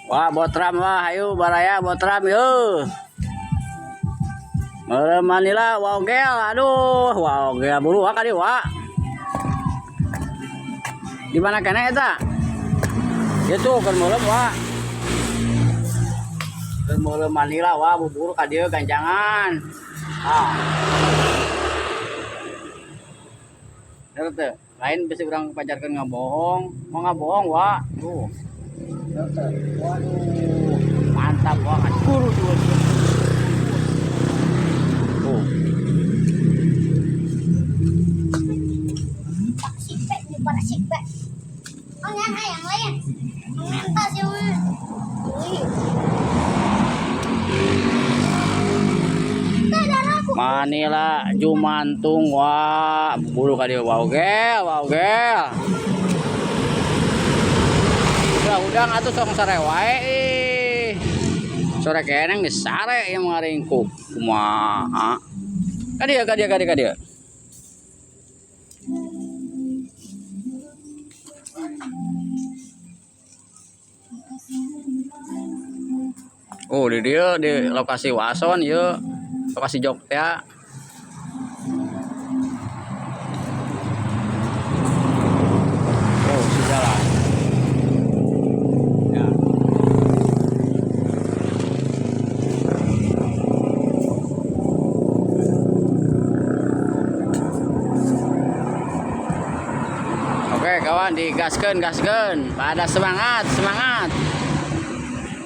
Wah, botram wah, ayo baraya botram yo. Meureum Manila, wow gel, aduh, wow gel buru wah kali wah. Di mana kene eta? Itu keur meureum wah. Keur meureum Manila wah bubur ka dieu ganjangan. Ah. Bener teu? Lain bisi urang pajarkeun ngabohong, mau ngabohong wah. Tuh. Bener teu? Waduh, mantap wah, guru tuh. Tuh. Sipek di pada sipek. Oh, yang yang lain. Mentas yang mana? Wih. Manila Jumantung wah buru ka dieu wow gel wow gel. Udah udang atuh sok sare wae ih. Sore keneng geus sare ieu mah ngaringkuk. Kumaha? Ka dieu ka dieu ka dieu ka dieu. Oh, di dieu di lokasi Wason ieu. Lokasi Jogja. Oh, si jalan. Ya. Oke, kawan, digaskeun, gaskeun. Pada semangat, semangat.